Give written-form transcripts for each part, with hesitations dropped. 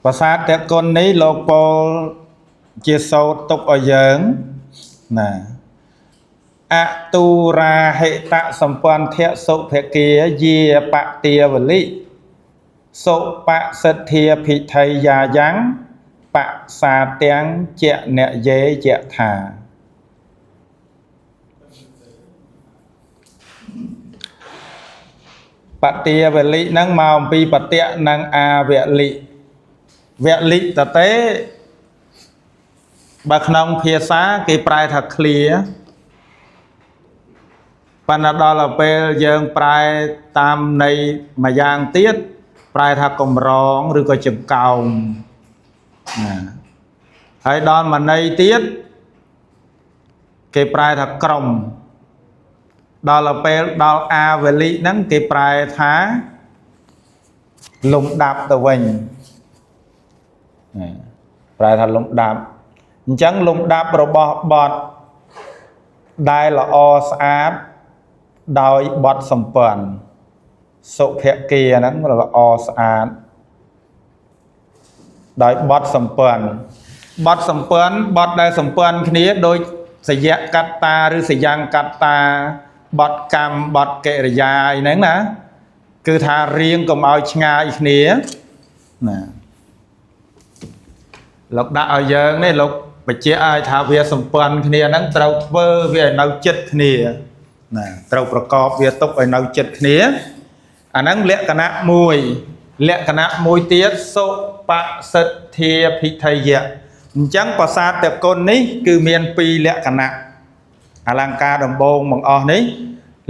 ប្រាសាទតគុណនេះលោកពោលជាសោតទុកឲ្យយើងណាអទូរាហិតសម្ព័ន្ធៈសុភគាយាបទាវលិសុបសិទ្ធាភិថីយាយ៉ាងបសាទាំងជនយេយថាបទាវលិហ្នឹងមកអំពីបតៈនិងអាវលិវលិតតេបើក្នុងភាសាគេប្រែថាឃ្លាប៉ុន្តែដល់ទៅពេលយើងប្រែតាមន័យមួយយ៉ាងទៀតប្រែថាកម្រងឬក៏ចង្កោមណាហើយដល់មួយន័យទៀតគេប្រែថាក្រុមដល់ទៅពេលដល់អាវលិហ្នឹងគេប្រែថាលំដាប់ទៅវិញប្រែថាលំដាប់អញ្ចឹងលំដាប់របស់បទដែលល្អស្អាតដោយបទសម្ព័ន្ធសុភគាហ្នឹងល្អស្អាតដោយបទសម្ព័ន្ធបទសម្ព័ន្ធបទដែលសម្ព័ន្ធគ្នាដោយសយកត្តាឬសយ៉ាងកត្តាបទកម្មបទកិរិយាអីហ្នឹងណាគឺថារៀងកុំឲ្យឆ្ងាយគ្នាណាលោកដាក់ឲ្យយើងនេះលោកបញ្ជាក់ឲ្យថាវាសម្ព័ន្ធគ្នាហ្នឹងត្រូវធ្វើវាឲ្យនៅចិត្តគ្នាណាត្រូវប្រកបវាទុកឲ្យនៅចិត្តគ្នាអាហ្នឹងលក្ខណៈមួយលក្ខណៈមួយទៀតសុបសិទ្ធាភិថយៈអញ្ចឹងប្រាសាទតគុណនេះគឺមានពីរលក្ខណៈអលង្ការដំបូងបង្អស់នេះ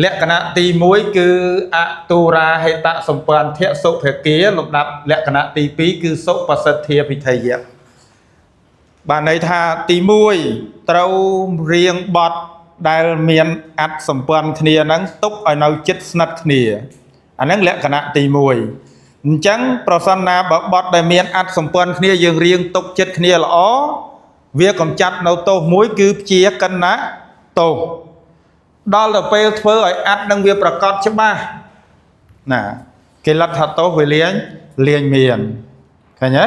លក្ខណៈទី1គឺអទូរាហេតសម្ព័ន្ធៈសុភគាលំដាប់លក្ខណៈទី2គឺសុបសិទ្ធាភិថយៈបានន័យថាទី1ត្រូវរៀងបត់ដែលមានអត្តសម្ព័ន្ធគ្នាហ្នឹងទុកឲ្យនៅចិត្តស្និទ្ធគ្នាអាហ្នឹងលក្ខណៈទី1អញ្ចឹងប្រសិនណាបើបត់ដែលមានអត្តសម្ព័ន្ធគ្នាយើងរៀងទុកចិត្តគ្នាល្អវាកំចាត់នៅទោសមួយគឺព្យាកិនៈទោសដល់ទៅពេលធ្វើឲ្យអត្តនឹងវាប្រកបច្បាស់ណាគេលទ្ធទោសវាលាងមានឃើញទេ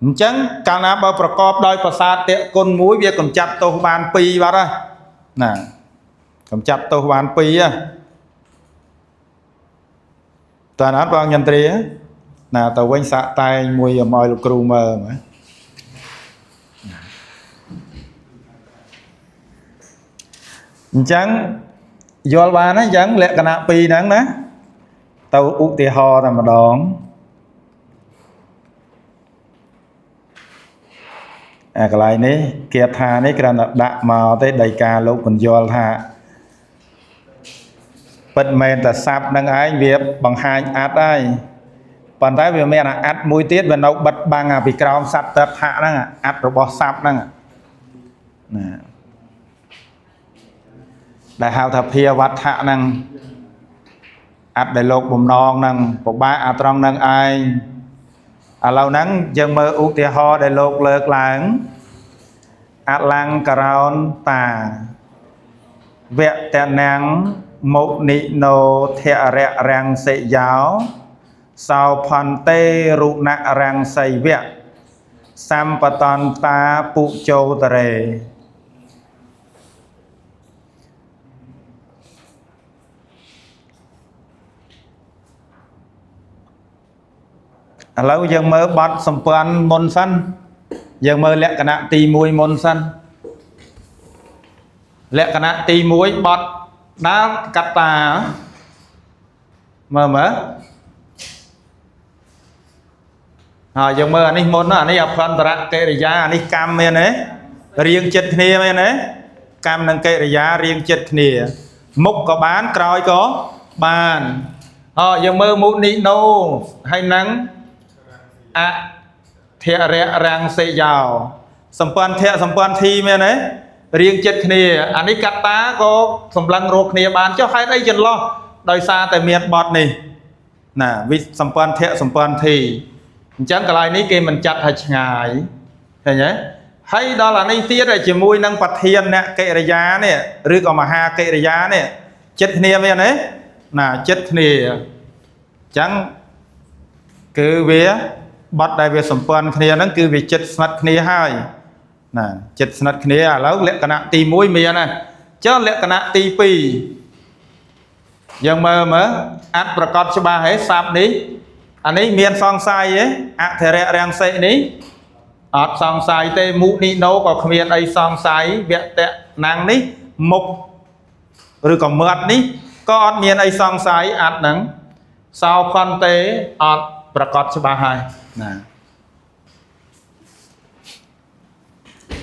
អញ្ចឹងកាលណាបើប្រកបដោយប្រសាទៈគុណមួយវាកំចាត់ទោសបានពីរបាត់ហើយណាកំចាត់ទោសបានពីរហ៎តើណាត់បងយន្ទ្រាណាទៅវិញសាក់តែងមួយឲ្យលោកគ្រូមើលមើលអញ្ចឹងយល់បានណាអញ្ចឹងលក្ខណៈពីរហ្នឹងណាទៅឧទាហរណ៍តែម្ដងអាកន្លែងនេះគាថានេះគ្រាន់តែដាក់មកទេដីកាលោកពន្យល់ថាពិតមែនតែស័ព្ទនឹងឯងវាបង្ហាញអត្តហើយប៉ុន្តែវាមានអាអត្តមួយទៀតវានៅបិទបាំងអាពីក្រោមស័ព្ទតថៈហ្នឹងអត្តរបស់ស័ព្ទហ្នឹងណាដែលហៅថាភាវដ្ឋៈហ្នឹងអត្តដែលលោកបំណងហ្នឹងពិបាកអាត្រង់ហ្នឹងឯងឥឡូវហ្នឹងយើងមើលឧទាហរណ៍ដែលលោកលើកឡើងអលង្ករោនតាវតនំមុនិណោធរៈរង្សិយោសោផន្ទេរុណរង្សីវៈសម្បតន្តាពុជោតរេឥឡូវយើងមើលបទសម្ព័ន្ធមុនសិនយើងមើលលក្ខណៈទី1មុនសិនលក្ខណៈទី1បទដើមកត្តាមើលមើលហើយយើងមើលអានេះមុនណាអានេះអភន្តរកិរិយាអានេះកម្មមានទេរៀងចិត្តគ្នាមានទេកម្មនិងកិរិយារៀងចិត្តគ្នាមុខក៏បានក្រោយក៏បានអយើងមើលមុនិណោហើយនឹងអធរៈរង្សិយោសម្ព័ន្ធៈសម្ព័ន្ធធីមានទេរៀងចិត្តគ្នាអានេះកត្តាក៏សម្លឹងរកគ្នាបានចុះហេតុអីចន្លោះដោយសារតែមានបទនេះណាវិសម្ព័ន្ធៈសម្ព័ន្ធធីអញ្ចឹងកន្លែងនេះគេមិនចាត់ថាឆ្ងាយឃើញទេហើយដល់អានេះទៀតជាមួយនឹងប្រធានអ្នកកិរិយានេះឬក៏មហាកិរិយានេះចិត្តគ្នាមានទេណាចិត្តគ្នាអញ្ចឹងគឺវា បត់ដែលវាសម្ព័ន្ធគ្នាហ្នឹងគឺវាចិត្តស្និទ្ធគ្នាហើយណាចិត្តស្និទ្ធគ្នាឥឡូវលក្ខណៈទី1មានណាចុះលក្ខណៈទី2យើងមើលមើលអត្តប្រកបច្បាស់ហេស័ព្ទនេះអានេះមានសង្ស័យទេអធិរៈរាំងសិនេះអត់សង្ស័យទេមុនិណោក៏គ្មានអីសង្ស័យវតៈណាំងនេះមុខឬក៏មាត់នេះក៏អត់មានអីសង្ស័យអត់ហ្នឹងសោខន្ទេអត់ប្រកបច្បាស់ហើយណា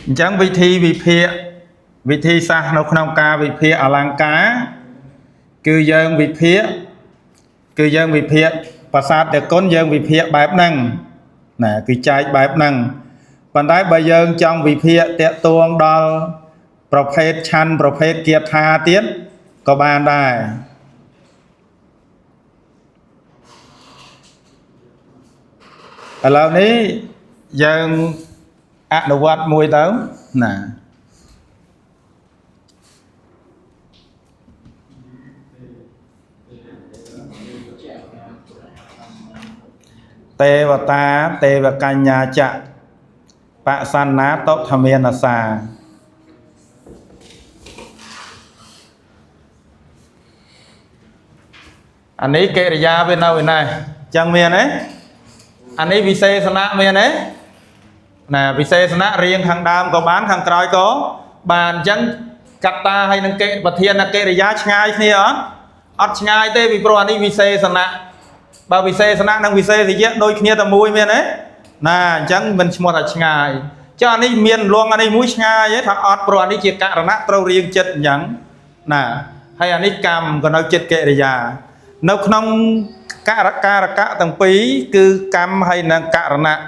អញ្ចឹងវិធីវិភាគវិធីសាស្ត្រនៅក្នុងការវិភាគអលង្ការគឺយើងវិភាគគឺយើងវិភាគប្រាសាទតគុណយើងវិភាគបែបហ្នឹងណាគឺចែកបែបហ្នឹងប៉ុន្តែបើយើងចង់វិភាគតកតួងដល់ប្រភេទឆន្ទប្រភេទគាថាទៀតក៏បានដែរឥឡូវនេះយើងអនុវត្តមួយទៅណាទេវតាទេវកញ្ញាចៈបសន្នាតុធមេនសាអានេះកិរិយាវានៅឯណាចឹងមានទេអានេះវិសេសនៈមានទេណាវិសេសនៈរៀងខាងដើមក៏បានខាងក្រោយក៏បានអញ្ចឹងកត្តាហើយនឹងកិប្រធានកិរិយាឆ្ងាយគ្នាអត់អត់ឆ្ងាយទេពីព្រោះអានេះវិសេសនៈបើវិសេសនៈនិងវិសេសយៈដូចគ្នាតែមួយមានទេណាអញ្ចឹងមិនឈ្មោះថាឆ្ងាយចុះអានេះមានលងអានេះមួយឆ្ងាយទេថាអត់ព្រោះអានេះជាករណៈត្រូវរៀងចិត្តអញ្ចឹងណាហើយអានេះកម្មក៏នៅចិត្តកិរិយានៅក្នុងករការកៈទាំងពីរគឺកម្មហើយនិងករណៈ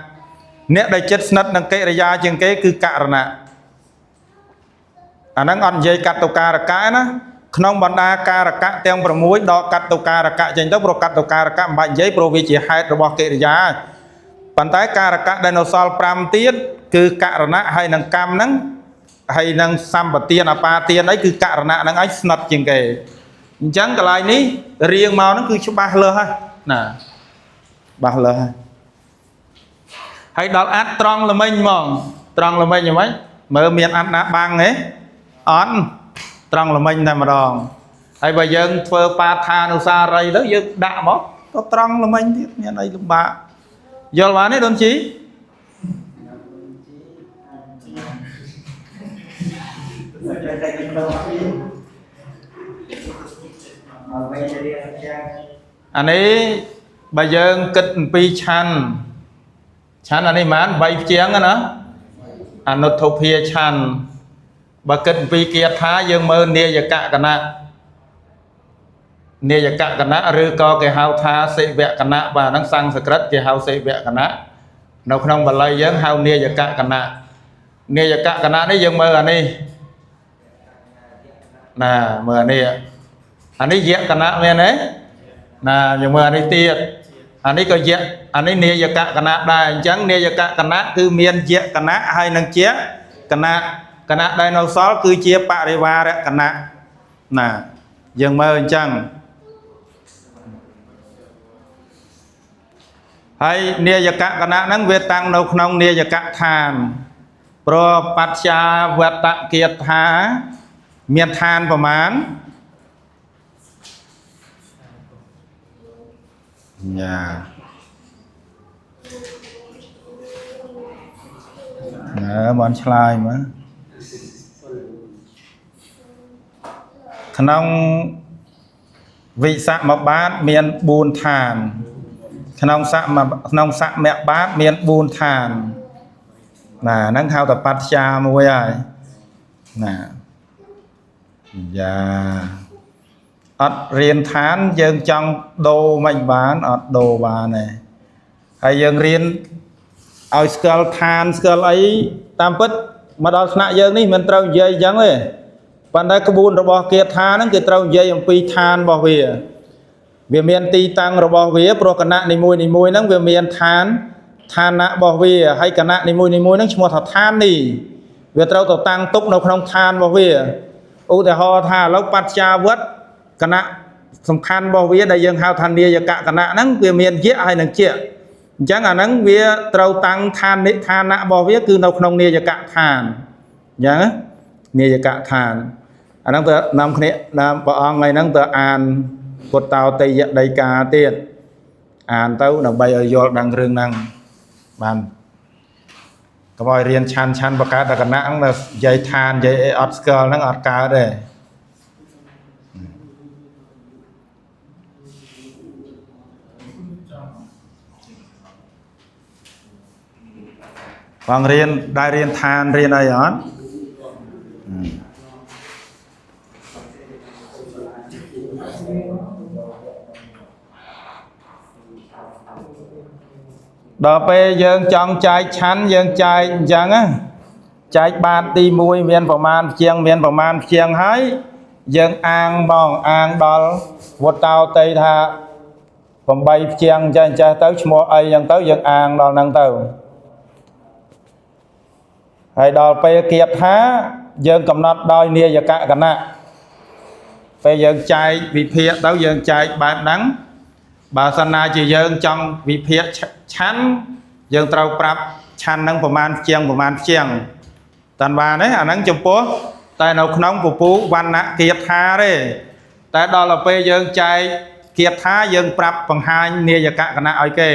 អ្នកដែលចិត្តស្និទ្ធនឹងកិរិយាជាងគេគឺករណៈអាហ្នឹងអត់និយាយកាត់ទៅការកៈណាក្នុងបណ្ដាការកៈទាំង6ដកកាត់ទៅការកៈចេញទៅព្រោះកាត់ទៅការកៈមិនបាច់និយាយព្រោះវាជាហេតុរបស់កិរិយាប៉ុន្តែការកៈដែលនៅសល់5ទៀតគឺករណៈហើយនឹងកម្មហ្នឹងហើយនឹងសម្បទានអបាទានអីគឺករណៈហ្នឹងឯងស្និទ្ធជាងគេអញ្ចឹងកន្លែងនេះរៀងមកហ្នឹងគឺច្បាស់លើសហើយណាច្បាស់លើសហើយហើយដល់អាត់ត្រង់ល្មិញហ្មងត្រង់ល្មិញហ្មងមើលមានអាត់ណាបាំងទេអត់ត្រង់ល្មិញតែម្ដងហើយបើយើងធ្វើបាឋានុសារីទៅយើងដាក់មកក៏ត្រង់ល្មិញទៀតមានអីលំបាកយល់បានទេដូនជី មកវិញរៀនយ៉ាង អានេះបើយើងគិតអំពីឆាន់ឆាន់អានេះប៉ុន្មាន3ជាងណាអនុត្ថភាឆាន់បើគិតអំពីគាថាយើងមើលនាយកកណៈនាយកកណៈឬក៏គេហៅថាសិវកណៈបាទហ្នឹងសំស្ក្រឹតគេហៅសិវកណៈនៅក្នុងបាលីយើងហៅនាយកកណៈនាយកកណៈនេះយើងមើលអានេះណាមើលអានេះអានេះយកកណៈមែនទេណាយើងមើលអានេះទៀតអានេះក៏យៈអានេះនាយកកណៈដែរអញ្ចឹងនាយកកណៈគឺមានយៈកណៈហើយនឹងជាកណៈកណៈដែលនៅសល់គឺជាបរិវារកណៈណាយើងមើលអញ្ចឹងហើយនាយកកណៈហ្នឹងវាតាំងនៅក្នុងនាយកឋានព្រោះបច្ចាវតគាថាមានឋានប្រមាណញ៉ាណើបានឆ្លើយមើលក្នុងវិសមបាតមាន4ឋានក្នុងសមក្នុងសមបាតមាន4ឋានណាហ្នឹងហៅថាបច្ចាមួយហើយណាយ៉ាអត់រៀនឋានយើងចង់ដូរមិនបានអត់ដូរបានទេហើយយើងរៀនឲ្យស្គាល់ឋានស្គាល់អីតាមពិតមកដល់ថ្នាក់យើងនេះមិនត្រូវនិយាយអញ្ចឹងទេប៉ុន្តែក្បួនរបស់គាថាហ្នឹងគឺត្រូវនិយាយអំពីឋានរបស់វាវាមានទីតាំងរបស់វាព្រោះគណៈនីមួយៗហ្នឹងវាមានឋានឋានៈរបស់វាហើយគណៈនីមួយៗហ្នឹងឈ្មោះថាឋាននេះវាត្រូវទៅតាំងទុកនៅក្នុងឋានរបស់វាឧទាហរណ៍ថាឥឡូវបច្ចាវត្តគណៈសំខាន់របស់វាដែលយើងហៅថានាយកគណៈហ្នឹងវាមានយៈហើយនឹងជា អញ្ចឹងអាហ្នឹងវាត្រូវតាំងឋាននិឋានៈរបស់វាគឺនៅក្នុងនាយកដ្ឋានអញ្ចឹងណានាយកដ្ឋានអាហ្នឹងទៅនាំគ្នានាំព្រះអង្គថ្ងៃហ្នឹងទៅអានពុទ្ធោតយដីកាទៀតអានទៅដើម្បីឲ្យយល់ដឹងរឿងហ្នឹងបានកុំឲ្យរៀនឆាន់ឆាន់បកើតដល់គណៈហ្នឹងដល់និយាយឋាននិយាយអីអត់ស្គាល់ហ្នឹងអត់កើតទេ បងរៀនដែររៀនឋានរៀនអីអត់ដល់ពេលយើងចង់ចែកឆាន់យើងចែកអញ្ចឹងណាចែកបាតទី1មានប្រមាណជាងមានប្រមាណជាងហើយយើងអាងបងអាងដល់វត្តោតីថា8ជាងអញ្ចឹងចេះទៅឈ្មោះអីអញ្ចឹងទៅយើងអាងដល់ហ្នឹងទៅហើយដល់ពេលគៀបថាយើងកំណត់ដោយនាយកគណៈពេលយើងចែកវិភាគទៅយើងចែកបែបហ្នឹងបើសិនណាជាយើងចង់វិភាគឆាន់យើងត្រូវប្រាប់ឆាន់ហ្នឹងប្រមាណជាងប្រមាណជាងតាន់បានទេអាហ្នឹងចំពោះតែនៅក្នុងពពូវណ្ណៈគៀបថាទេតែដល់ទៅពេលយើងចែកគៀបថាយើងប្រាប់បង្ហាញនាយកគណៈឲ្យគេ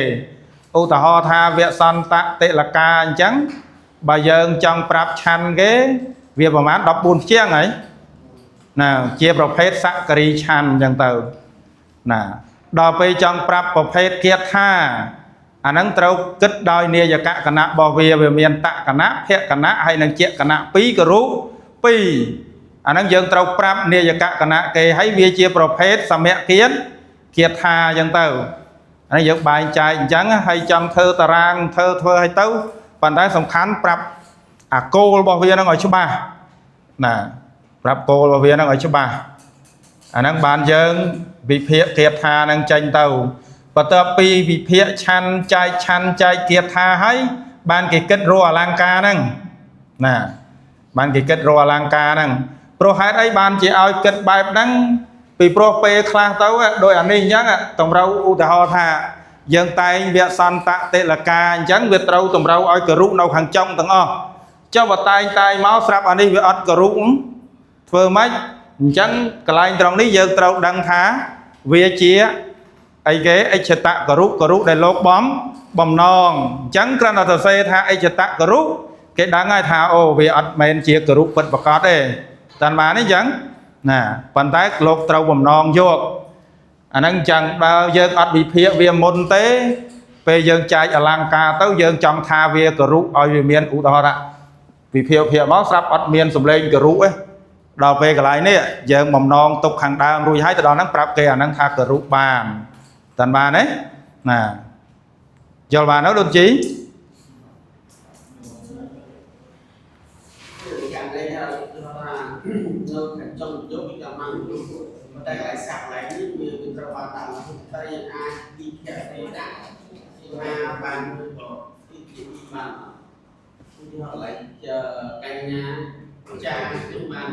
ឧទាហរណ៍ថាវសន្តតិលកាអញ្ចឹងបើយើងចង់ប្រាប់ឆាន់គេវាប្រមាណ14ជាងហើយណាជាប្រភេទសក្រីឆាន់អញ្ចឹងទៅណាដល់ពេលចង់ប្រាប់ប្រភេទគាថាអាហ្នឹងត្រូវគិតដោយនាយកគណៈរបស់វាវាមានតគណៈភគណៈហើយនិងជាគណៈ2គរុ2អាហ្នឹងយើងត្រូវប្រាប់នាយកគណៈគេហើយវាជាប្រភេទសមគាតគាថាអញ្ចឹងទៅអានេះយើងបែងចែកអញ្ចឹងហើយចង់ធ្វើតារាងធ្វើធ្វើឲ្យទៅប៉ុន្តែសំខាន់ប្រាប់អាគោលរបស់វាហ្នឹងឲ្យច្បាស់ណាប្រាប់គោលរបស់វាហ្នឹងឲ្យច្បាស់អាហ្នឹងបានយើងវិភាគគាថាហ្នឹងចេញទៅបន្ទាប់ពីវិភាគឆាន់ចែកឆាន់ចែកគាថាហើយបានគេគិតរកអលង្ការហ្នឹងណាបានគេគិតរកអលង្ការហ្នឹងព្រោះហេតុអីបានជាឲ្យគិតបែបហ្នឹងពីព្រោះពេលខ្លះទៅដោយអានេះអញ្ចឹងតម្រូវឧទាហរណ៍ថាយើងតែងវសន្តតិលកាអញ្ចឹងវាត្រូវតម្រូវឲ្យករុនៅខាងចុងទាំងអស់ចុះបើតែងតែងមកស្រាប់អានេះវាអត់ករុធ្វើម៉េចអញ្ចឹងកន្លែងត្រង់នេះយើងត្រូវដឹងថាវាជាអីគេអិច្ឆតករុករុដែលលោកបំបំណងអញ្ចឹងគ្រាន់តែសរសេរថាអិច្ឆតករុគេដឹងហើយថាអូវាអត់មែនជាករុពិតប្រាកដទេតាមបានទេអញ្ចឹងណាប៉ុន្តែលោកត្រូវបំណងយកអាហ្នឹងអញ្ចឹងបើយើងអត់វិភាគវាមុនទេពេលយើងចែកអលង្ការទៅយើងចង់ថាវាករុឲ្យវាមានឧទាហរណ៍វិភាគភាគមកស្រាប់អត់មានសម្លេងករុទេដល់ពេលកន្លែងនេះយើងបំណងទុកខាងដើមរួចហើយទៅដល់ហ្នឹងប្រាប់គេអាហ្នឹងថាករុបានតាន់បានទេណាយល់បានទេលោកជី យ៉ាងនេះថានៅខាងចុងយកពីចាំមកតែកន្លែងសាក់កន្លែងនេះវាត្រូវបានដាក់តែយើងអាចទីភៈទីដាក់ណាបានឬក៏ទីទីបានឧទាហរណ៍កន្លែងកញ្ញាចាខ្ញុំបាន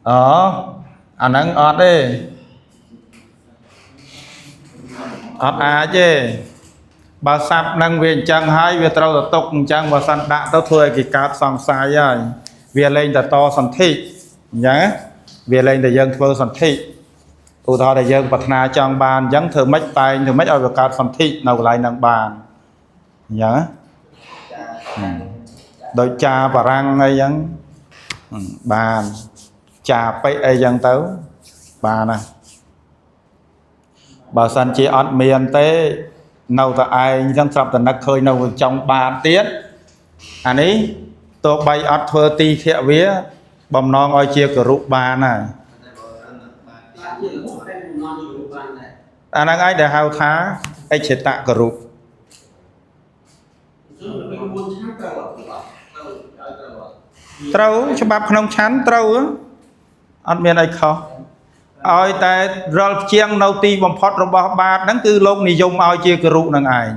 អូអាហ្នឹងអត់ទេអត់អាចទេបើសាប់នឹងវាអញ្ចឹងហើយវាត្រូវទៅទុកអញ្ចឹងបើសិនដាក់ទៅធ្វើឲ្យគេកើតសង្ស័យហើយវាលែងតែតសន្ធិអញ្ចឹងណាវាលែងតែយើងធ្វើសន្ធិឧទាហរណ៍ដែលយើងប្រាថ្នាចង់បានអញ្ចឹងធ្វើម៉េចតែងធ្វើម៉េចឲ្យវាកើតសន្ធិនៅកន្លែងហ្នឹងបានអញ្ចឹងណាដូចចាបារាំងអីចឹងបានចាប៉ិអីចឹងទៅបានណាបើសិនជាអត់មានទេនៅតែឯងអញ្ចឹងស្រាប់តែនឹកឃើញនៅចង់បានទៀតអានេះទោះបីអត់ធ្វើទីធៈវាបំណងឲ្យជាគរុបានហើយ បាទជាលោកតែបំណងយល់បានដែរ អាហ្នឹងឯងដែលហៅថាអិច្ឆតគរុ គឺពីមុនឆ្នាំត្រូវអត់ត្រូវឲ្យត្រូវអត់ ត្រូវច្បាប់ក្នុងឆាន់ត្រូវអត់មានអីខុសឲ្យតែរាល់ជាងនៅទីបំផុតរបស់បាតហ្នឹងគឺលោកនិយមឲ្យជាគរុនឹងឯង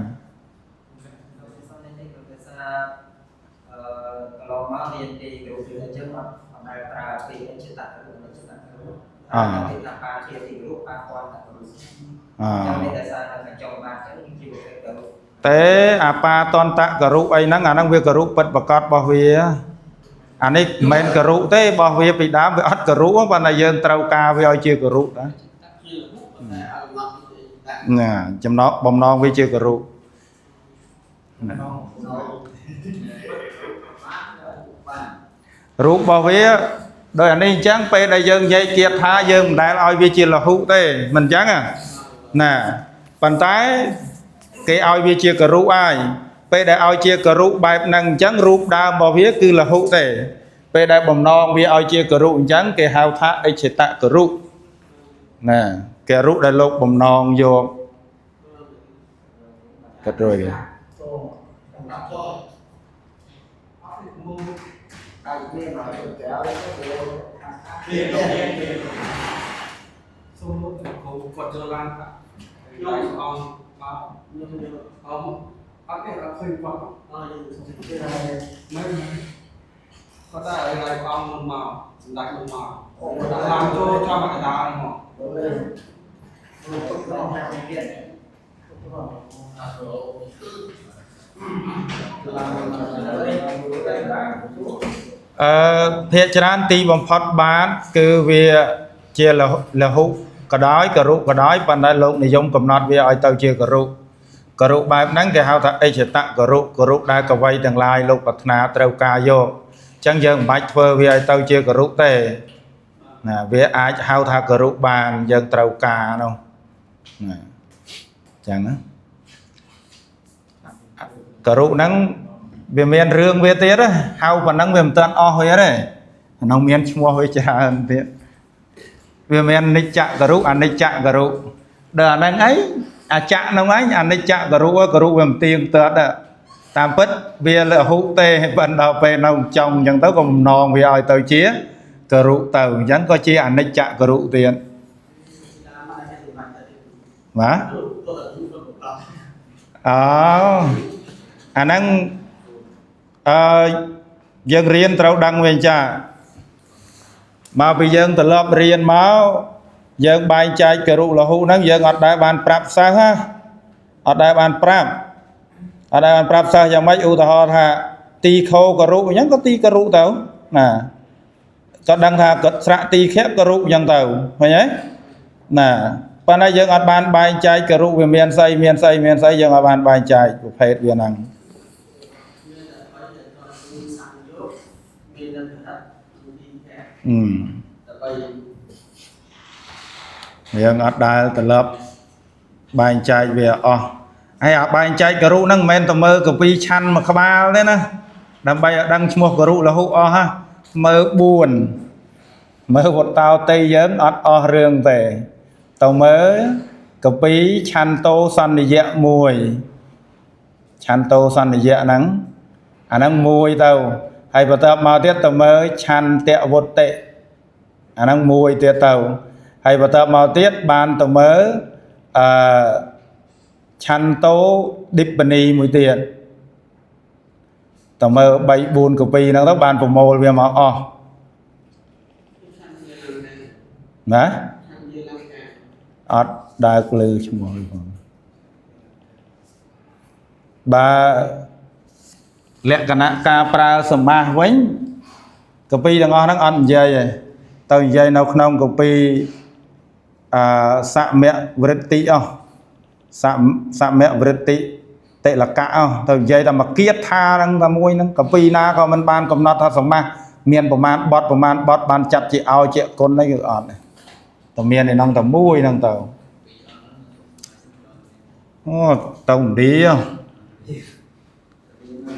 សំនេះនេះគឺភាសាអឺកន្លងមករៀនទីគ្រូយើងអញ្ចឹងអត់អត់ដែលប្រើពីអចិតគ្រូអចិតគ្រូ អ ទីថាបាជាទីគ្រូបាគាត់តគ្រូ អ ចាំនេះតែសារតែចង់បាន តែអាបាតន្តករុអីហ្នឹងអាហ្នឹងវាករុពិតប្រកបរបស់វាអានេះមិនមែនករុទេរបស់វាពីដើមវាអត់ករុប៉ុន្តែយើងត្រូវការវាឲ្យជាករុណា ជាលហុប៉ុន្តែអត់កំណត់ពីតា ណាចំណងបំណងវាជាករុណារូបរបស់វាដោយអានេះអញ្ចឹងពេលដែលយើងនិយាយទៀតថាយើងមិនដែលឲ្យវាជាលហុទេមិនអញ្ចឹងណាប៉ុន្តែគេឲ្យវាជាករុហើយពេលដែលឲ្យជាករុបែបហ្នឹងអញ្ចឹងរូបដើមរបស់វាគឺលហុទេពេលដែលបំណងវាឲ្យជាករុអញ្ចឹងគេហៅថាអិច្ឆិតករុណាករុដែលលោកបំណងយកកាត់រួយគេ សម្រាប់ចូល សូមគ្រូគាត់ចូលឡានខ្ញុំអង្គមក ខ្ញុំយក អមអត់ទេអត់ឃើញគាត់ អត់យើង មិនគាត់តែឲ្យឲ្យអង្គមុនមកសម្ដេចមុនមកដាក់ឡានចូលចំកណ្ដាលមក អឺភាកច្រើនទីបំផុតបានគឺវាជាលហុលហុក៏ដោយ ករុក៏ដោយប៉ុន្តែលោកនិយមកំណត់វាឲ្យទៅជាករុករុបែបហ្នឹងគេហៅថាអិច្ឆតករុករុដែលកវីទាំងឡាយលោកប្រាថ្នាត្រូវការយកអញ្ចឹងយើងមិនបាច់ធ្វើវាឲ្យទៅជាករុទេណាវាអាចហៅថាករុបានយើងត្រូវការនោះណាអញ្ចឹងណាករុហ្នឹងវាមានរឿងវាទៀតណាហៅប៉ុណ្ណឹងវាមិនទាន់អស់វាទេអានោះមានឈ្មោះវាច្រើនទៀតវាមាននិច្ចករុអនិច្ចករុដល់អាហ្នឹងអីអាចៈហ្នឹងឯងអនិច្ចករុករុវាមិនទៀងទាត់ដែរតាមពិតវាលហុទេប៉ុន្តែដល់ពេលនៅចុងអញ្ចឹងទៅក៏បំណងវាឲ្យទៅជាករុទៅអញ្ចឹងក៏ជាអនិច្ចករុទៀត តាមមកតែសម្រាប់តែ បាទ គាត់ទៅគាត់ប្រកប អោអាហ្នឹងអឺយើងរៀនត្រូវដឹងវិញចាមកពីយើងត្រឡប់រៀនមកយើងបែងចែកករុលហុហ្នឹងយើងអត់ដែលបានប្រាប់សិស្សណាអត់ដែលបានប្រាប់អត់ដែលបានប្រាប់សិស្សយ៉ាងម៉េចឧទាហរណ៍ថាទីខោករុអញ្ចឹងក៏ទីករុទៅណាក៏ដឹងថាក៏ស្រៈទីខៈករុអញ្ចឹងទៅឃើញទេណាប៉ុន្តែយើងអត់បានបែងចែកករុវាមានស្អីមានស្អីមានស្អីយើងអត់បានបែងចែកប្រភេទវាហ្នឹង មានតែអ្វីដែលគាត់មានសង្យោគមាននឹងថាទីខៈ អឺ ដើម្បី យើងអត់ដែលត្រឡប់បែងចែកវាអស់ហើយអាបែងចែកករុហ្នឹងមិនមែនតែមើលកពីឆាន់មួយក្បាលទេណាដើម្បីឲ្យដឹងឈ្មោះករុលហុអស់ហ่ะមើល4មើលវត្តោទេយើងអត់អស់រឿងទេទៅមើលកពីឆាន់តោសន្និយៈមួយឆាន់តោសន្និយៈហ្នឹងអាហ្នឹងមួយទៅហើយបន្ទាប់មកទៀតទៅមើលឆន្ទវុតិអាហ្នឹងមួយទៀតទៅហើយបន្ទាប់មកទៀតបានទៅមើលអឺឆន្ទោឌិបនីមួយទៀតទៅមើល3 4កពីហ្នឹងទៅបានប្រមូលវាមកអស់ ឆាន់ជាឡើងណា ណា ឆាន់ជាឡើងណា អត់ដើរក្លឺឈ្មោះទេផងបើលក្ខណៈការប្រើសមាសវិញកពីទាំងអស់ហ្នឹងអត់និយាយទេទៅនិយាយនៅក្នុងកពីអឺសមវរិទ្ធិអស់សមសមវរិទ្ធិតិលកៈអស់ទៅនិយាយតែមកគៀតថាហ្នឹងតែមួយហ្នឹងកពីណាក៏មិនបានកំណត់ថាសមាសមានប្រមាណបត់ប្រមាណបត់បានចាត់ជាឲ្យជាគុណអីគឺអត់ទេតែមានឯហ្នឹងតែមួយហ្នឹងទៅអូទៅឥណ្ឌា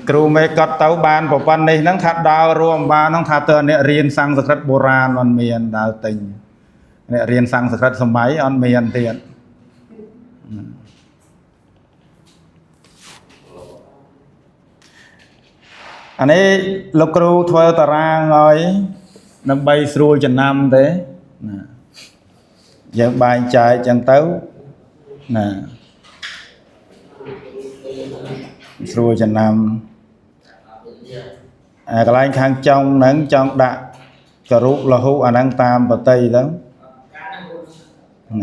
គ្រូមេកត់ទៅបានប្រព័ន្ធនេះហ្នឹងថាដើររួមបានហ្នឹងថាតើអ្នករៀនសំស្ក្រឹតបុរាណអត់មានដើរទិញអ្នករៀនសំស្ក្រឹតសម័យអត់មានទៀតអានេះលោកគ្រូធ្វើតារាងឲ្យដើម្បីស្រួលចំណាំទេណាយើងបែងចែកចឹងទៅណាស្រួលចំណាំអាកន្លែងខាងចុងហ្នឹងចង់ដាក់ករុលហុអាហ្នឹងតាមបតីទៅ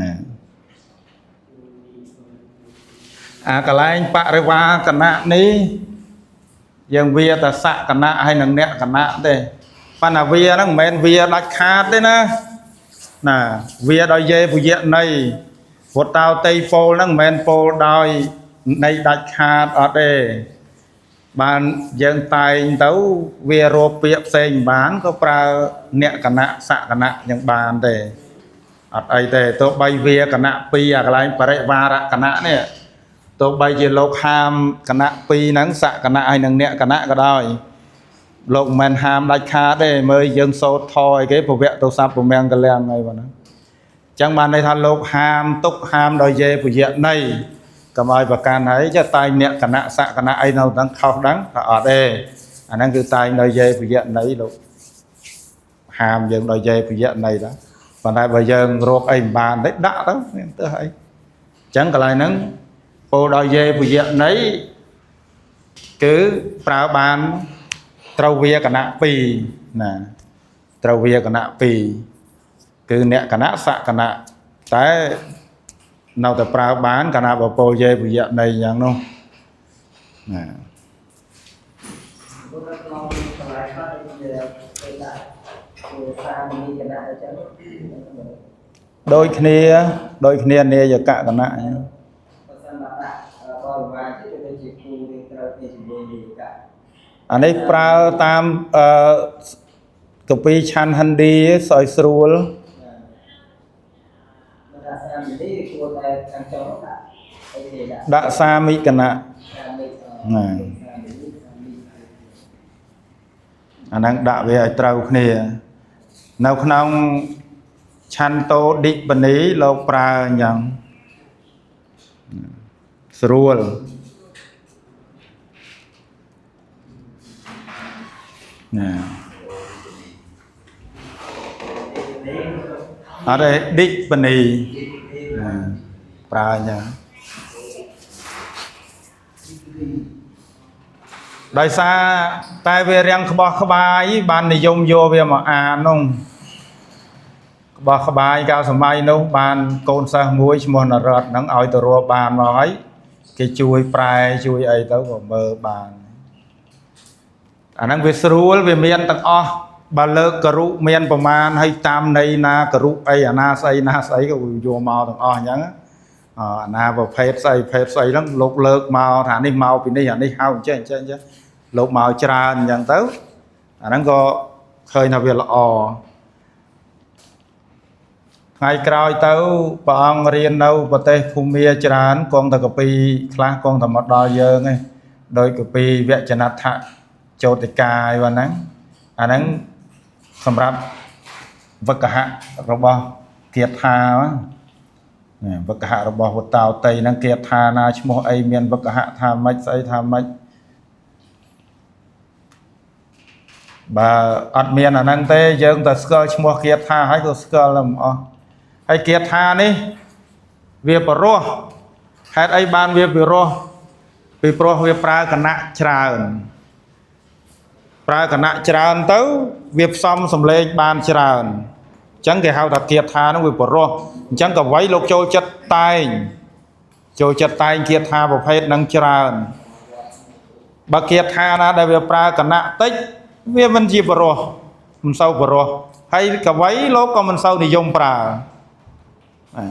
ណា អាកន្លែងបរិវារគណៈនេះយើងវាតែសកណៈហើយនឹងអ្នកគណៈទេប៉ុន្តែវាហ្នឹងមិនមែនវាដាច់ខាតទេណាណាវាដោយយេពយៈនៃវត្តោតៃពោលហ្នឹងមិនមែនពោលដោយនៃដាច់ខាតអត់ទេបានយើងតែងទៅវារកពាក្យផ្សេងបានក៏ប្រើអ្នកគណៈសកណៈយ៉ាងបានទេអត់អីទេទោះបីវាគណៈពីរអាកន្លែងបរិវារគណៈនេះ ទោះបីជាលោកហាមគណៈពីរហ្នឹងសកណៈហើយនឹងអ្នកគណៈក៏ដោយលោកមិនមែនហាមដាច់ខាតទេមើលយើងសូត្រថយគេពវៈទោស័ព្ទពមង្គលៀងអីបងហ្នឹងអញ្ចឹងបានន័យថាលោកហាមទុកហាមដោយយេពយៈនៃកុំឲ្យប្រកាន់ហើយចេះតែអ្នកគណៈសកណៈអីនៅហ្នឹងខុសដឹងថាអត់ទេអាហ្នឹងគឺតែងដោយយេពយៈនៃលោកហាមយើងដោយយេពយៈនៃដែរប៉ុន្តែបើយើងរកអីមិនបានទេដាក់ទៅមានទើសអីអញ្ចឹងកន្លែងហ្នឹង ពោលដោយយេពយៈនៃគឺប្រើបានត្រូវវាគណៈពីរណាត្រូវវាគណៈពីរគឺអ្នកគណៈសកណៈតែនៅតែប្រើបានគណៈបពោលយេពយៈនៃយ៉ាងនោះណា ព្រោះនៅក្នុងកន្លែងខ្លះដូចជាគេដាក់ជាសាមនីគណៈអញ្ចឹង ដូចគ្នាដូចគ្នានាយកគណៈអញ្ចឹង បើសិនមកដាក់បរិវារទៀតវាដូចជាគូរៀងត្រូវគ្នាជាមួយនាយកៈ អានេះប្រើតាមអឺកពីឆាន់ហិណ្ឌីស្អុយស្រួល មិនថាសាមនីគួរតែខាងចុងដាក់អីគេដាក់ ដាក់សាមិគណៈ សាមិ ណា សាមិសាមិ អាហ្នឹងដាក់វាឲ្យត្រូវគ្នានៅក្នុងឆន្ទោឌិបនីលោកប្រើអញ្ចឹងស្រួលណាអត់ទេឌិបនីណាប្រើអញ្ចឹងដោយសារតែវារាំងក្បោះក្បាយបាននិយមយកវាមកអាននោះក្បោះក្បាយកាលសម័យនោះបានកូនសិស្សមួយឈ្មោះនរតហ្នឹងឲ្យទៅរកបានមកហើយគេជួយប្រែជួយអីទៅក៏មើលបានអាហ្នឹងវាស្រួលវាមានទាំងអស់បើលើកករុមានប្រមាណហើយតាមន័យណាករុអីអាណាស្អីណាស្អីក៏វាយកមកទាំងអស់អញ្ចឹងអអាណាប្រភេទស្អីប្រភេទស្អីហ្នឹងលោកលើកមកថានេះមកពីនេះអានេះហៅអញ្ចឹងអញ្ចឹងអញ្ចឹងលោកមកច្រើនអញ្ចឹងទៅអាហ្នឹងក៏ឃើញថាវាល្អថ្ងៃក្រោយទៅព្រះអង្គរៀននៅប្រទេសភូមាច្រើនគង់តែកពីខ្លះគង់តែមកដល់យើងឯងដោយកពីវចនដ្ឋចោតិកាអីវ៉ាហ្នឹងអាហ្នឹងសម្រាប់វកហៈរបស់គាថាណាវកហៈរបស់វតោតីហ្នឹងគាថាណាឈ្មោះអីមានវកហៈថាម៉េចស្អីថាម៉េចបើអត់មានអាហ្នឹងទេយើងតែស្គាល់ឈ្មោះគាថាហើយក៏ស្គាល់តែមិនអស់ហើយគាថានេះវាបរោះហេតុអីបានវាពិរោះពីព្រោះវាប្រើគណៈច្រើនប្រើគណៈច្រើនទៅវាផ្សំសំឡេងបានច្រើនអញ្ចឹងគេហៅថាគាថាហ្នឹងវាបរោះអញ្ចឹងកវីលោកចូលចិត្តតែងចូលចិត្តតែងគាថាប្រភេទហ្នឹងច្រើនបើគាថាណាដែលវាប្រើគណៈតិចវាមិនជាបរោះមិនសូវបរោះហើយកវីលោកក៏មិនសូវនិយមប្រើអា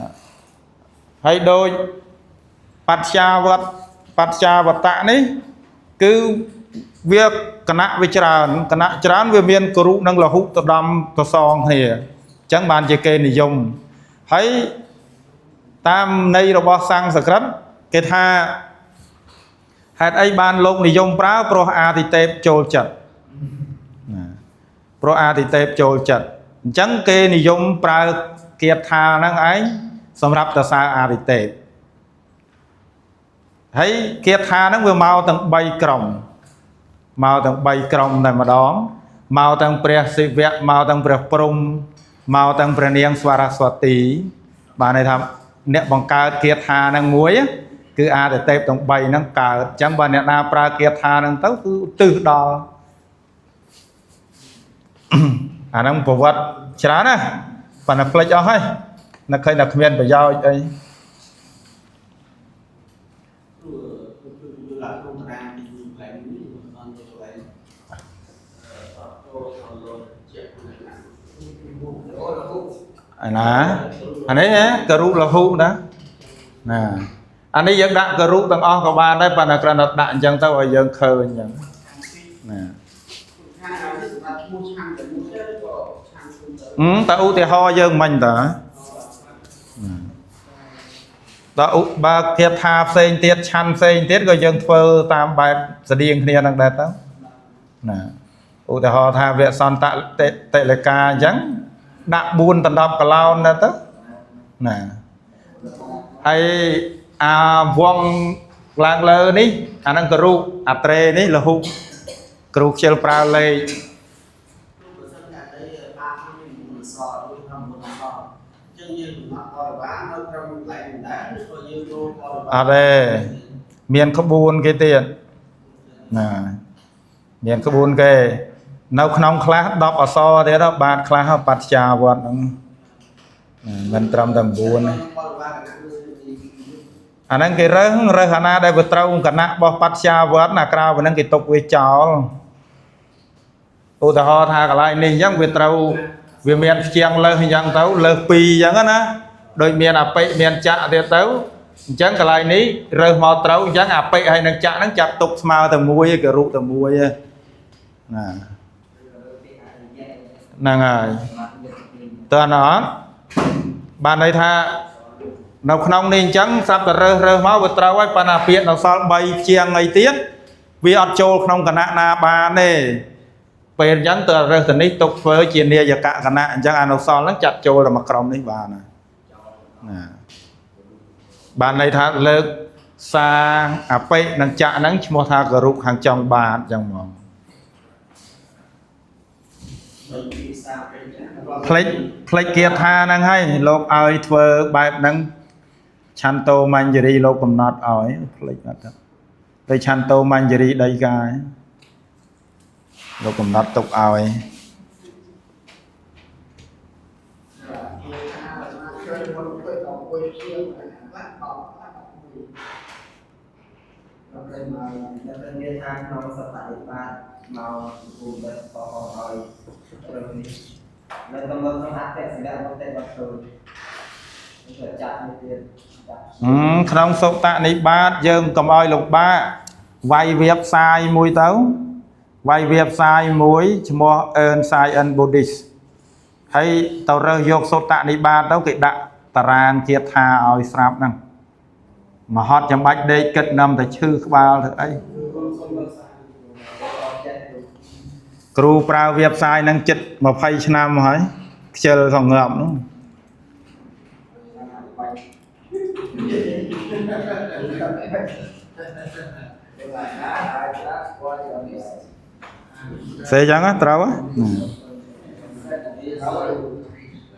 ហើយដូចបច្ចាវត្តបច្ចាវតៈនេះគឺវាគណៈវាច្រើនគណៈច្រើនវាមានគរុនិងលហុទៅដំទៅសងគ្នាអញ្ចឹងបានជាគេនិយមហើយតាមន័យរបស់សំស្ក្រឹតគេថាហេតុអីបានលោកនិយមប្រើព្រោះអាទិទេពចូលចិត្តណាព្រោះអាទិទេពចូលចិត្តអញ្ចឹងគេនិយមប្រើគាថាហ្នឹងឯងសម្រាប់តសើអាទិទេពហើយគាថាហ្នឹងវាមកទាំង3ក្រុមមកទាំង3ក្រុមតែម្ដងមកទាំងព្រះសិវៈមកទាំងព្រះព្រហ្មមកទាំងព្រះនាងស្វរស្វទីបានន័យថាអ្នកបង្កើតគាថាហ្នឹងមួយគឺអាទិទេពទាំង3ហ្នឹងកើតអញ្ចឹងបើអ្នកណាប្រើគាថាហ្នឹងទៅគឺឧទ្ទិសដល់ អាហ្នឹងប្រវត្តិច្រើនណាស់ប៉ុន្តែភ្លេចអស់ហើយនឹកឃើញតែគ្មានប្រយោជន៍អី គ្រូ ដាក់ក្នុងតារាងទីកន្លែងនេះមិនទៅកន្លែងអត់ចូលចូលលោជាក់ណា អូលហុ អាណាអានេះហ៎ករុលហុណាណាអានេះយើងដាក់ករុទាំងអស់ក៏បានដែរប៉ុន្តែគ្រាន់តែដាក់អញ្ចឹងទៅឲ្យយើងឃើញអញ្ចឹងណា ខាងនេះសម្រាប់ឈ្មោះឆាំតែមួយទេក៏ឆាំគុំទៅ ហឹមតើឧទាហរណ៍យើងមិញតើតើឧបើគាថាផ្សេងទៀតឆាន់ផ្សេងទៀតក៏យើងធ្វើតាមបែបស្តៀងគ្នានឹងដែរទៅណាឧទាហរណ៍ថាវសន្តតិតិលកាអញ្ចឹងដាក់4ដណ្ដប់កឡោនដែរទៅណាហើយអាវងឡើងលើនេះអាហ្នឹងក៏រូបអាត្រេនេះលហុគ្រូខ្ជិលប្រើលេខ បើសិនតែអីបានមានមុនសឬថាមុនសអញ្ចឹងយើងកំណត់បរិវារនៅត្រឹមកន្លែងដែរឬក៏យើងដូរបរិវារ អត់ទេមានក្បួនគេទៀតណាមានក្បួនគេ នៅក្នុងខ្លះ10អក្សរទៀតហ៎បាទខ្លះហ៎បត្យាវត្តហ្នឹងណាមិនត្រឹមតែ9ទេ បរិវារកណាមួយ អាហ្នឹងគេរើសរើសអាណាដែលវាត្រូវគណៈរបស់បត្យាវត្តណាក្រៅពីហ្នឹងគេទុកវាចោលឧទាហរណ៍ថាកន្លែងនេះអញ្ចឹងវាត្រូវវាមានផ្ជាងលើសអញ្ចឹងទៅលើស2អញ្ចឹងណាដូចមានអបិមានចៈទៀតទៅអញ្ចឹងកន្លែងនេះរើសមកត្រូវអញ្ចឹងអបិហើយនឹងចៈហ្នឹងចាត់ទុកស្មើតែមួយឯងគេរូបតែមួយឯងណា ពីអរិយៈ ហ្នឹងហើយ សម្រាប់យកពី តើអត់បានន័យថានៅក្នុងនេះអញ្ចឹងស្រាប់តែរើសរើសមកវាត្រូវហើយប៉ុន្តែពាក្យនៅសល់3ជាងអីទៀតវាអត់ចូលក្នុងគណៈណាបានទេពេលអញ្ចឹងតើរើសទៅនេះទុកធ្វើជានាយកគណៈអញ្ចឹងអានុសល់ហ្នឹងចាត់ចូលដល់មកក្រុមនេះបានណាណាបានន័យថាលើកសាអបិនិងចៈហ្នឹងឈ្មោះថាករុខាងចុងបាតអញ្ចឹងហ្មង ដូចភាសាអីចឹង ផ្លេចផ្លេចគាថាហ្នឹងហើយលោកឲ្យធ្វើបែបហ្នឹងឆន្ទោមញ្ជរីលោកកំណត់ឲ្យផ្លេចអត់ទៅទៅឆន្ទោមញ្ជរីដីកាយលោកកំណត់ទុកឲ្យ ជួយមុនទៅដល់មួយជាងខ្លះដល់ខ្លះដល់មួយ ដល់ពេលមកដល់ពេលមានថាក្នុងសត្វនិបាតមកភូមិបបឲ្យត្រឹមនេះនៅកំណត់ក្នុងអតិសម្រាប់មកតែមកទៅនេះចាត់នេះទៀតចាត់ ហឹមក្នុងសុតនិបាតយើងកុំឲ្យលំបាកវាយវាផ្សាយមួយទៅវាយវាផ្សាយមួយឈ្មោះ Earn Science Buddhist ហើយទៅរើសយកសុតនិបាតទៅគេដាក់តារាងគាថាឲ្យស្រាប់ហ្នឹងមហត់ចាំបាច់ដេកគិតនឹមតែឈឺក្បាលធ្វើអី សូមរក្សា អត់ចេះ គ្រូប្រើវាផ្សាយហ្នឹងចិត្ត20ឆ្នាំមកហើយខ្ជិលសងងាប់នោះសេចឹងហ៎ត្រូវហ៎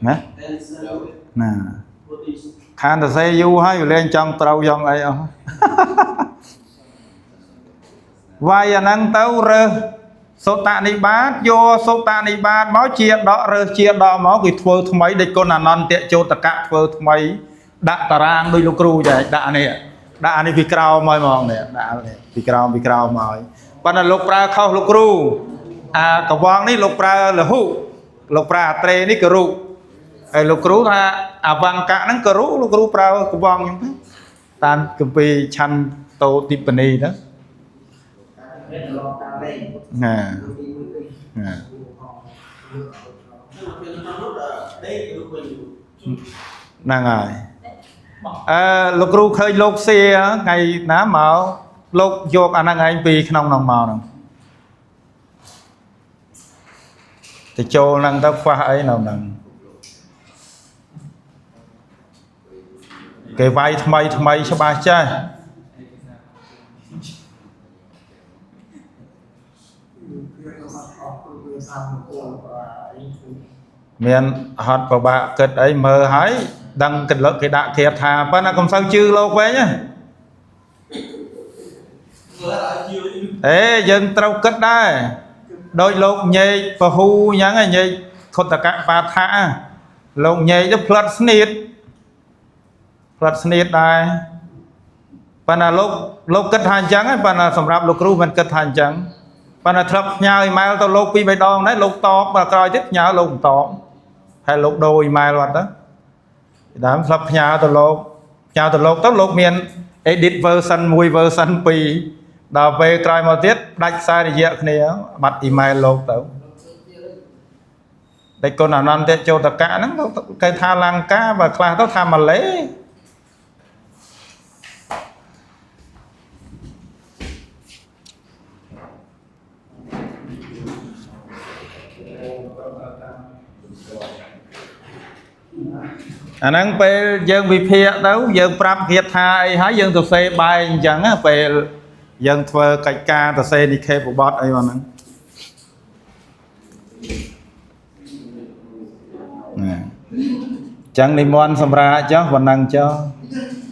ណាណាខានតែសេយូរហើយវាលែងចង់ត្រូវយ៉ាងអីអស់ វាយអាហ្នឹងទៅរើសសុតនិបាតយកសុតនិបាតមកជាដករើសជាដកមកគេធ្វើថ្មីដូចគុណអនន្តជោតកៈធ្វើថ្មី ដាក់តារាងដូចលោកគ្រូចាដាក់នេះដាក់អានេះពីក្រោមមកហ្មងនេះដាក់នេះពីក្រោមពីក្រោមមកប៉ុន្តែលោកប្រើខុសលោកគ្រូអាកវងនេះលោកប្រើលហុលោកប្រើអាត្រេនេះក៏រុហើយលោកគ្រូថាអវង្កៈហ្នឹងក៏រុលោកគ្រូប្រើកវងហ្នឹងទៅតាមគម្ពីរឆន្ទោទីបនីហ្នឹង មានឡងតាមលេខ ណា ពីមួយពី ណា ពេលក្នុងនោះដេកឬវិញ ហ្នឹងហើយអឺលោកគ្រូឃើញលោកសៀថ្ងៃណាមកលោកយកអាហ្នឹងឯងពីក្នុងហ្នឹងមកហ្នឹងទៅចូលហ្នឹងទៅខ្វះអីនៅហ្នឹងគេវាយថ្មីថ្មីច្បាស់ចេះមានហត់ប្របាក់គិតអីមើលហើយដឹងគិតលើកគេដាក់គាថាប៉ុន្តែកុំសូវជឿលោកវិញណា អេយើងត្រូវគិតដែរដោយលោកញែកពហូអញ្ចឹងឯងញែកខុទ្ទកបាថៈលោកញែកទៅផ្លិតស្នៀតផ្លិតស្នៀតដែរ ប៉ុន្តែលោកលោកគិតថាអញ្ចឹងឯងប៉ុន្តែសម្រាប់លោកគ្រូមិនគិតថាអញ្ចឹងប៉ុន្តែធ្លាប់ផ្ញើអ៊ីមែលទៅលោកពីរបីដងដែរលោកតបដល់ក្រោយទៀតផ្ញើលោកមិនតបហើយលោកដូរអ៊ីមែលអត់ទៅពីដើមធ្លាប់ផ្ញើទៅលោកផ្ញើទៅលោកទៅលោកមាន edit version 1 version 2ដល់ពេលក្រោយមកទៀតដាច់ខ្សែរយៈគ្នាបាត់អ៊ីមែលលោកទៅតែគុណអនន្តជោតកៈហ្នឹងគេថាលង្កាបើខ្លះទៅថាម៉ាឡេ អាហ្នឹងពេលយើងវិភាគទៅយើងប្រាប់គេថាអីហើយយើងទៅសេបែកអញ្ចឹងណាពេលយើងធ្វើកិច្ចការទៅសេនិខេបបទអីមកហ្នឹងណាអញ្ចឹងនិមន្តសម្រាប់ចុះប៉ុណ្ណឹងចុះ។